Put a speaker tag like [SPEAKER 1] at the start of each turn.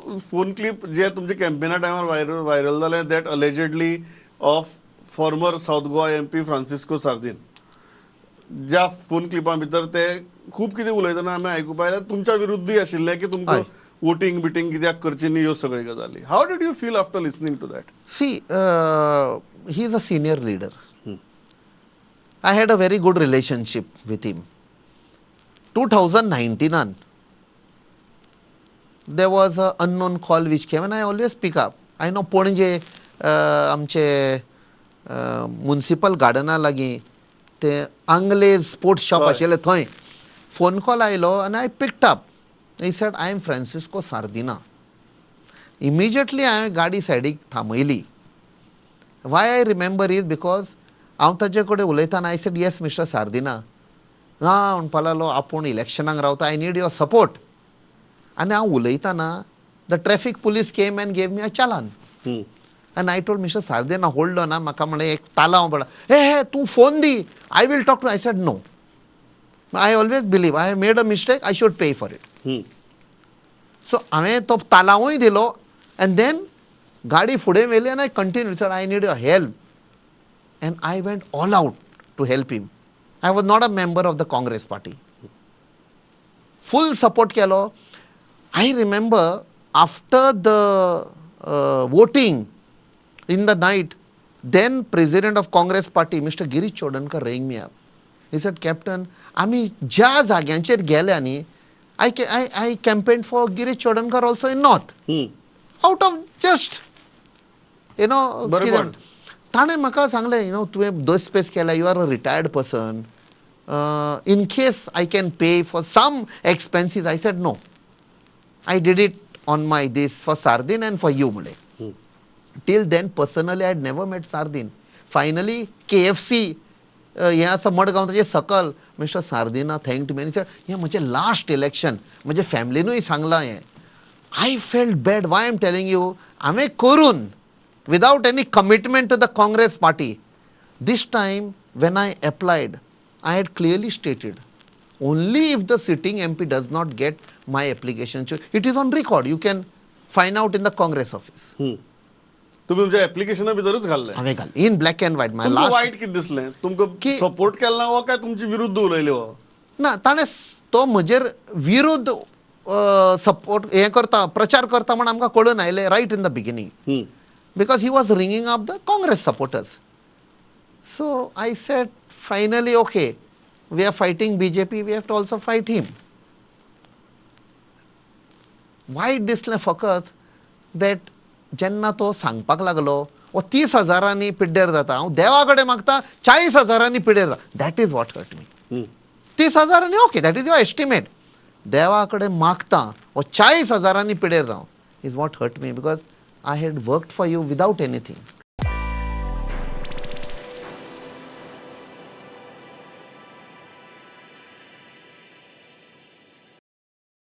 [SPEAKER 1] Phone clip जे तुमचे कॅम्पेना टायमार viral viral जालें, that allegedly of former South Goa MP Francisco Sardinha, ज्या phone क्लिपां भितर ते खूब कितें उलयतना आमी आयकुपा आयलें, तुमच्या विरुद्धूय आशिल्लें की तुमकां वोटींग बिटींग कित्याक करची न्ही, ह्यो सगळ्यो गजाली. How did you feel after listening to that?
[SPEAKER 2] See, he is a senior leader. I had a very good relationship with him. 2019 there was a unknown call which came and I always pick up. I know Panaji आमचे municipal गार्डना लागीं ते आंगलेज sports shop आशिल्लें, थंय phone call आयलो आनी I picked up. He said, "I am Francisco Sardinha." Immediately हांवें गाडी सायडीक थांबयली. Why I remember is because हांव ताजे कडेन उलयतना I said, "Yes, Mister Sardinha." ना म्हणपा लागलो, आपूण इलेक्शनाक रावता, I need your support. आनी हांव उलयतना the traffic police came and gave me a challan. आनी I told Mister Sardinha, hold ना, म्हाका म्हणलें एक तालांव पडला. हे हे, तूं phone the, I will talk to. I said, "No, I always believe I made a mistake, I should pay for it." So हांवें तो तालांवूय दिलो आनी देन गाडी फुडें व्हेली आनी I continue, "Sir, I need your help," and I went all out to help him. I was not a member of the Congress party. Full support केलो. I remember after the voting in the night, then president of Congress party, Mister Girish Chodankar, rang me up. He said, "Captain, आमी ज्या जाग्यांचेर गेले न्ही, I campaign for Girish Chodankar also in North," out of just
[SPEAKER 1] बरोबर.
[SPEAKER 2] ताणें म्हाका सांगलें, you know तुवें दस्पेस केला, you are a retired person, in case I can pay for some expenses. I said, "No, I did it on my this for Sardinha and for you," म्हणलें. Till then personally I never met Sardinha. Finally KFC हें आसा मडगांव, ताजे सकल, mister Sardinha thank me. हें म्हजें last election, म्हजे फॅमिलीनूय सांगलां हें. I felt bad. Why am telling you, हांवें करून without any commitment to the Congress party. This time when I applied, I had clearly stated only if the sitting MP does not get my application. It is on record, you can find out in the Congress office.
[SPEAKER 1] तुम्ही तुमच्या एप्लिकेशना भितरच घाल्लें?
[SPEAKER 2] हांवें घाल in black and white my
[SPEAKER 1] तुमकां
[SPEAKER 2] last.
[SPEAKER 1] वायट कितें दिसलें तुमकां? सपोर्ट केला ना हो काय तुमचे विरुद्ध उलयले हो?
[SPEAKER 2] ना, ताणें तो म्हजेर विरुद्ध सपोर्ट हें करता, प्रचार करता म्हण आमकां कळून आयलें right in the beginning, because he was ringing up the Congress supporters. So I said, finally, okay, we are fighting BJP, we have to also fight him. वायट दिसलें फकत that जेन्ना तो सांगपाक लागलो, हो 30 हजारांनी पिड्ड्यार जाता, हांव देवा कडेन मागता 40 हजारांनी पिड्ड्यार जाता. That is what hurt me. 30 हजारांनी, okay, that is your estimate. देवा कडेन मागता हो 40 हजारांनी पिड्ड्यार जावं is what hurt me, because I had worked for you without anything.